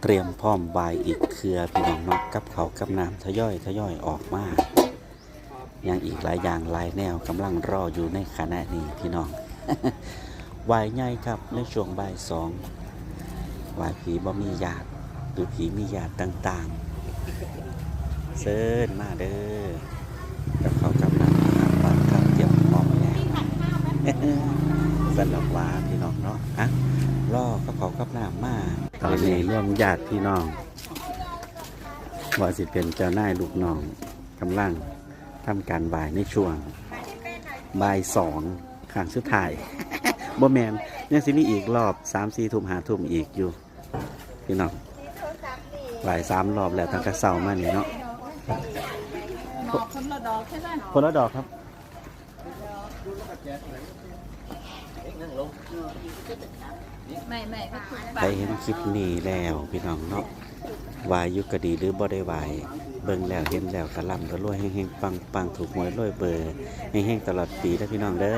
ຕຽມພ້ອມໄຫວ້ອີກເທື່ອພີ່ນ້ອງເນາະ ກັບເຂົ້າກັບນ້ຳທະຍອຍ ທະຍອຍອອກມາ ຍັງອີກຫຼາຍຢ່າງຫຼາຍແນວກຳລັງລໍຢູ່ໃນຂະນະນີ້ພີ່ນ້ອງ ໄຫວ້ໃຫຍ່ຄັບ ໃນຊ່ວງບ່າຍສອງ ໄຫວ້ຜີບໍ່ມີຍາດ ຫຼືຜີມີຍາດຕ່າງໆ ເຊີນມາເດີ ກັບເຂົ້າກັບນ້ຳ ອາຫານບາງຄຳຕຽມພ້ອມແລ້ວ ສັນລະຫວາພີ່ນ້ອງເນາະ ຮະ ລໍກັບເຂົ້າກັບນ້ຳມາ ຕອນນີ້ລວມຍາດພີ່ນ້ອງ ວ່າຊິເປັນເຈົ້ານາຍລູກນ້ອງ ກຳລັງທຳການໄຫວ້ໃນຊ່ວງບ່າຍສອງ ຄັ້ງສຸດທ້າຍ ບໍ່ແມ່ນ ຍັງຊິມີອີກລອບສາມສີ່ທຸ່ມ ຫ້າທຸ່ມອີກຢູ່ ພີ່ນ້ອງ ໄຫວ້ສາມລອບແລ້ວ ຕັ້ງແຕ່ເຊົ້າມານີ້ເນາະ ດອກຄົນລະດອກໃຊ່ໄໝ ຄົນລະດອກຄັບ ໄໝ່ໆ ໄປເຫັນຄລິບນີ້ແລ້ວພີ່ນ້ອງເນາະ ໄຫວ້ຢູ່ກະດີ ຫຼືບໍ່ໄດ້ໄຫວ້ ເບິ່ງແລ້ວເຫັນແລ້ວກະລ່ຳກະລວຍ ເຮັງໆ ປັງໆ ຖືກຫວຍລວຍເບີ ເຮັງໆ ຕະຫຼອດປີເດີພີ່ນ້ອງເດີ.